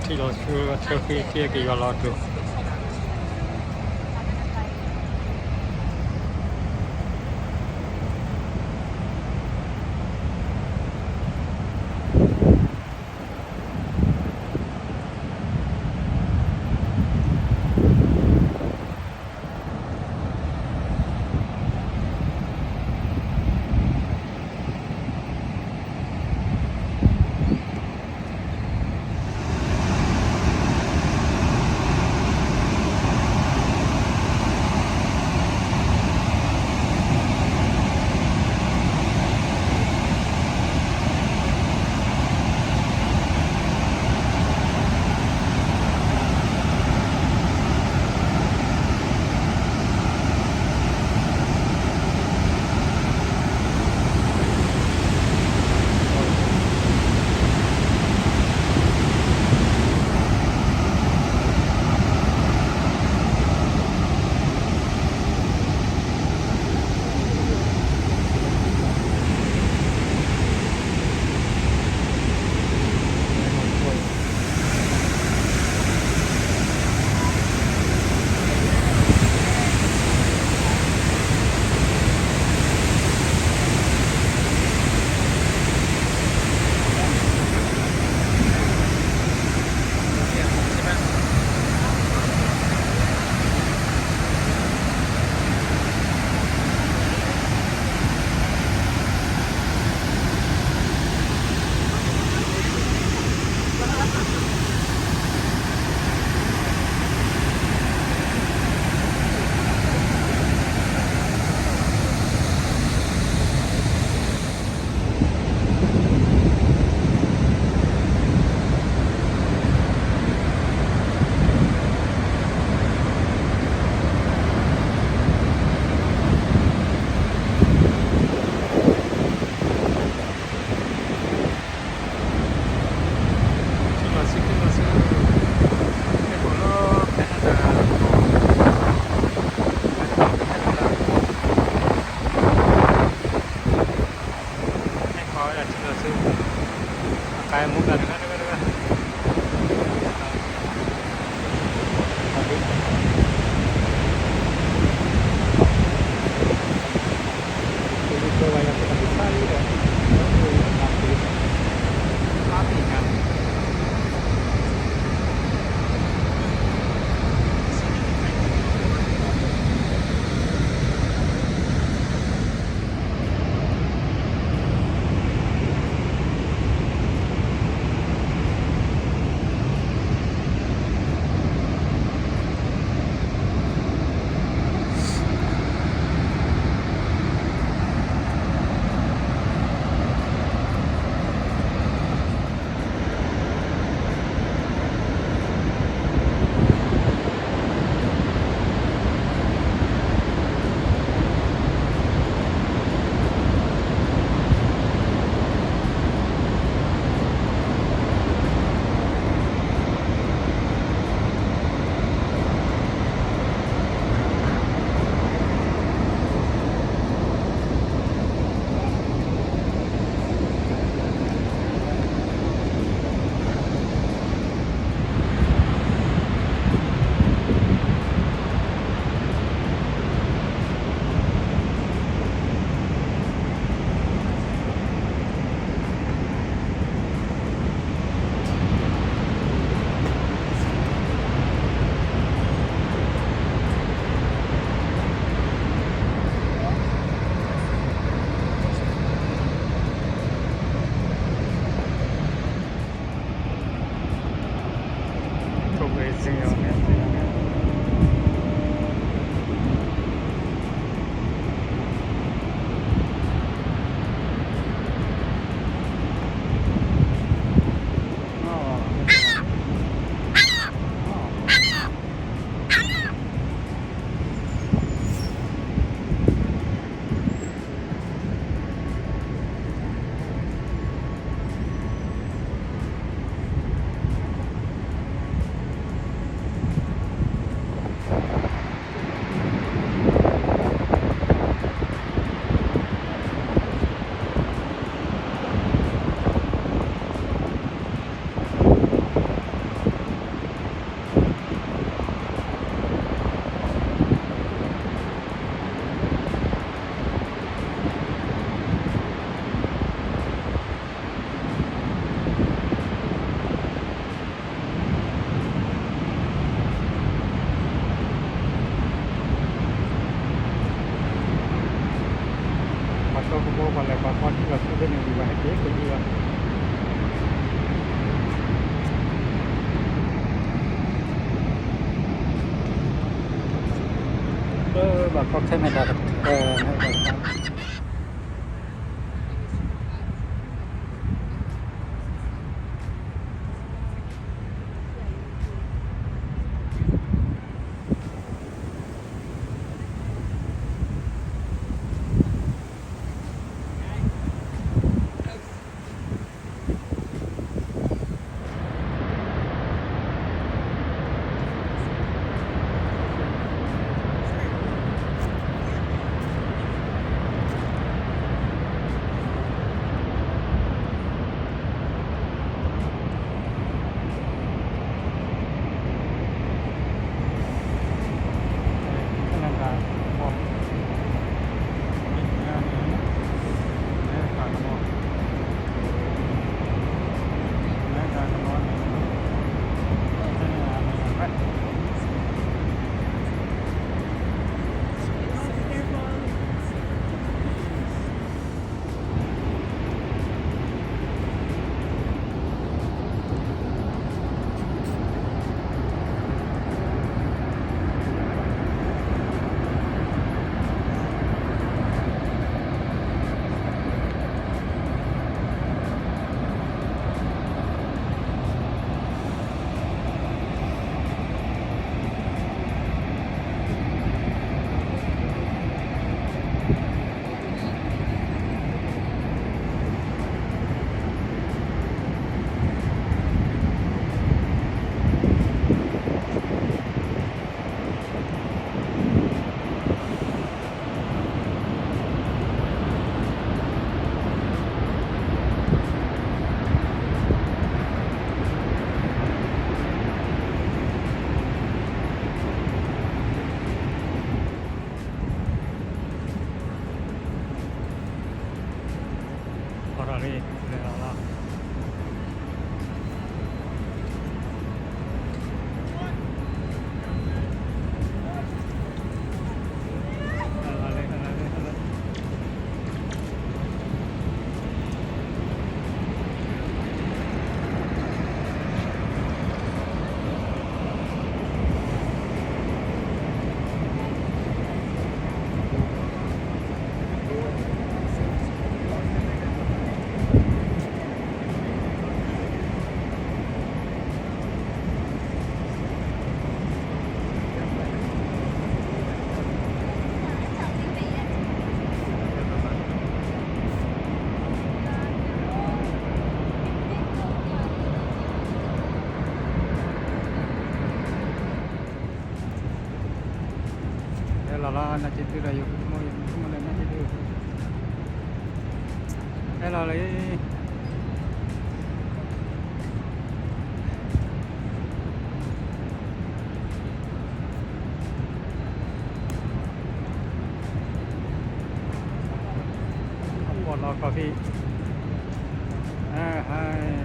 ထံၣ်လီၤဆူဆၢဃံထံက့ၤယွၤလီၤတိၤ. ဘၣ်ကီခဲမ့ၢ်တၢ်တဖၢန့ၣ် ဟဲလီၤလီၤ နၢ်က့ၤတုၤဒီး ယိၤကမီၤ ယိၤကမီၤလၢနၢ်က့ၤတုၤ ဟဲလီၤလံ အပီၢ်လီၤကီၢ်ဖံး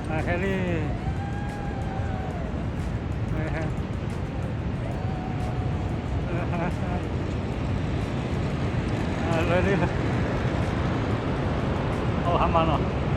ဟဲလီၤလီၤ ဟဲလံ လၢလံ အိၣ်ဟါမၢ်နီၤ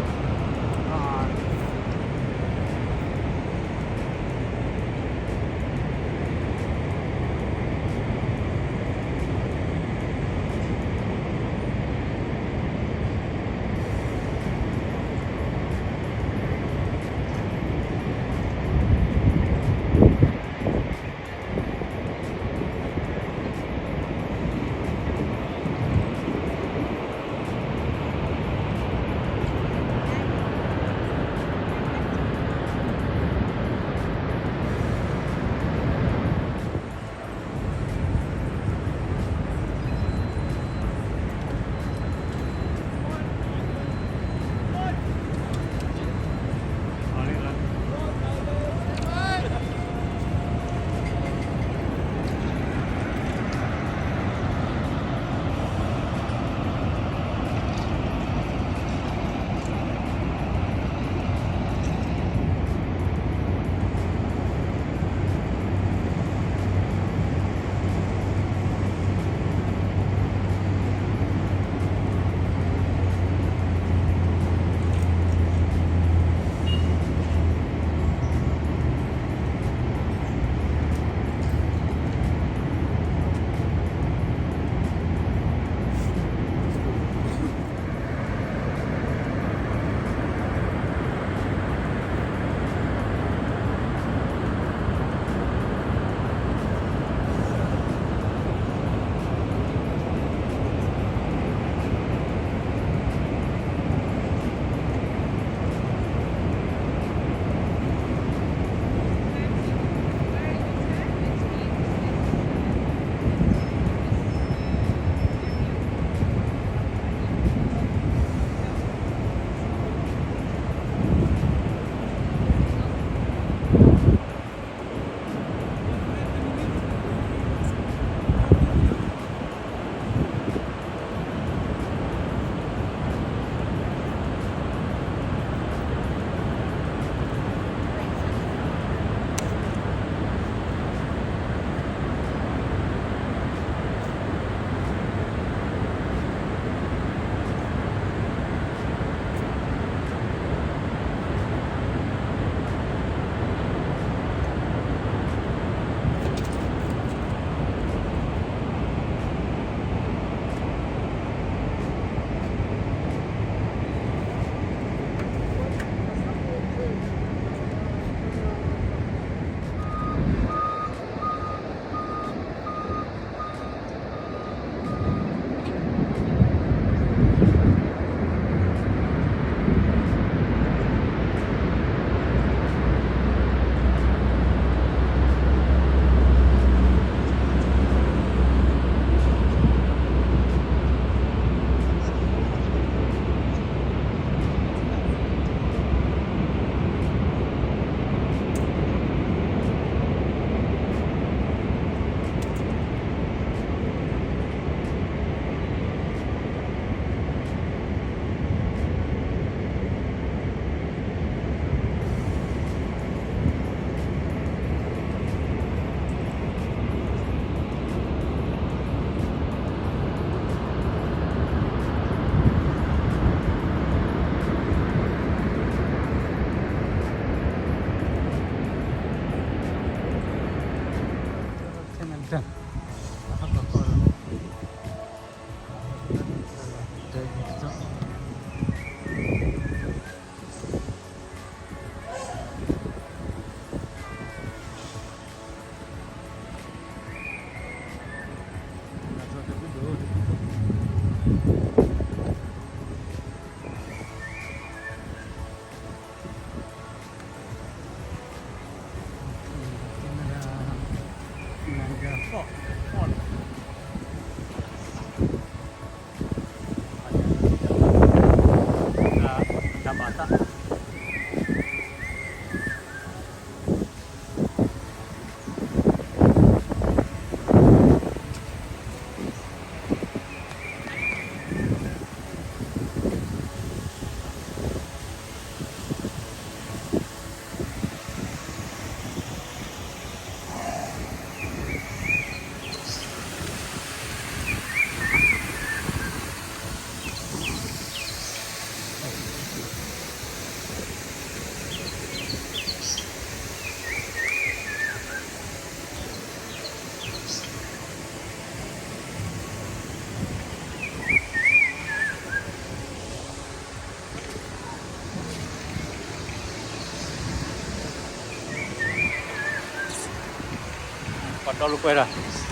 ပှၤတီလိာ်ကွဲဒီး